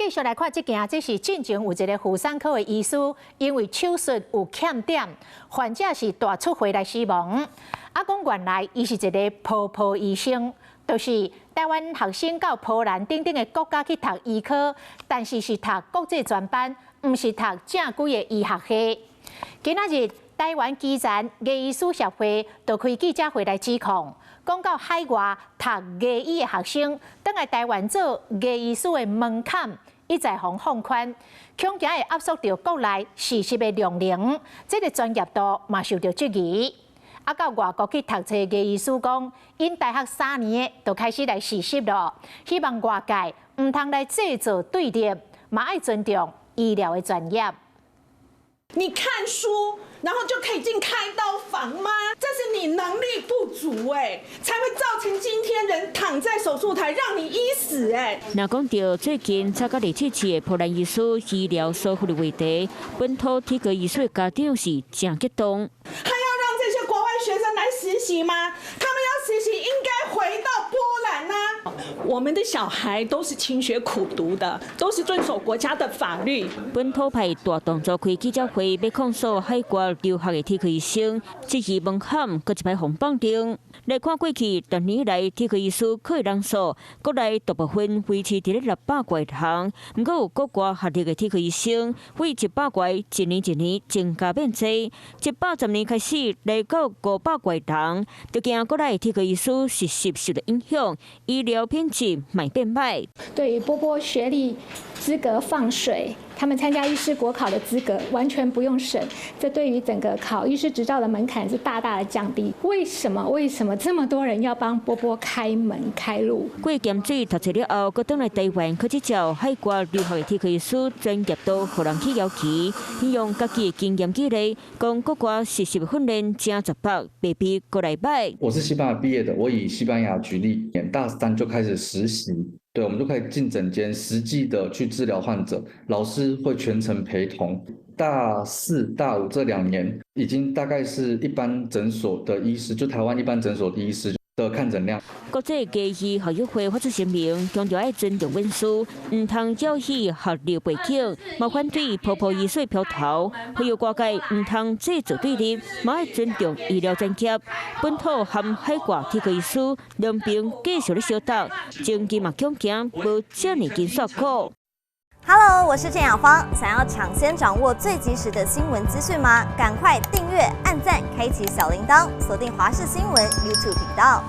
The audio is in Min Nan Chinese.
繼續來看這件，這是進前有一個婦產科的醫師，因為手術有欠點，患者是大出血來死亡。啊，講原來伊是一個波波醫生，就是台灣學生到波蘭等等的國家去讀醫科，但是是讀國際專班，毋是讀正規的醫學系。今仔日台灣基層牙醫師協會就開記者會來指控，講到海外讀牙醫的學生，轉來台灣做牙醫師的門檻一再予放寬，恐驚會壓縮著國內實習的量能，這個專業度嘛受著質疑。啊，到外國去讀冊的牙醫師講，𪜶大學3年的就開始來實習囉，希望外界毋通來製造對立，嘛愛尊重醫療的專業。你看書，然後就可以進開刀房嗎？這是你能力不足哎，才會造成今天人躺在手術台讓你醫死哎。若講著最近吵甲熱刺刺的波蘭醫師醫療疏忽的話題，本土體科醫師的家長是誠激動。還要讓這些國外學生來實習嗎？他們要實習應該回到波蘭啊。我們的小孩都是勤學苦讀的，都是遵守國家的法律。本土派大動作開記者會，欲控訴海外留學的體科醫生，質疑門檻，閣一擺予放重。來看過去10年來，體科醫師考的人數，國內大部分維持佇咧600外人。毋過有國外學歷的體科醫生，對100外一年一年增加變濟，110年開始來到500外人，就驚國內體科醫師實習受著影響，醫療品質嘛變䆀。對於波波學歷資格放水，他們參加醫師國考的資格完全不用審，這對於整個考醫師執照的門檻是大大的降低。為什麼？為什麼這麼多人要幫波波開門開路？過鹹水讀冊了後，閣轉來台灣考執照，海外留學的體科醫師專業度予人去要求，用家己的經驗舉例，講國外實習訓練誠十八，袂比國內䆀。我是西班牙畢業的，我以西班牙舉例，大三就開始實習。對，我們就可以進診間，實際的去治療患者，老師會全程陪同。大四、大五這2年，已經大概是一般診所的醫師，就台灣一般診所的醫師的看診量。國際牙醫學友會發出聲明，強調愛尊重院士，毋通侥幸學歷背景，嘛反對波波醫師剽頭，呼籲外界毋通製造對立，嘛愛尊重醫療專業。本土和海外體科醫師兩邊繼續咧相鬥，前期嘛恐驚無遮爾緊煞苦。 Hello，我是鄭雅芳。想要搶先掌握最及時的新聞資訊嗎？趕快訂閱、按讚、開啟小鈴鐺，鎖定華視新聞 YouTube 頻道。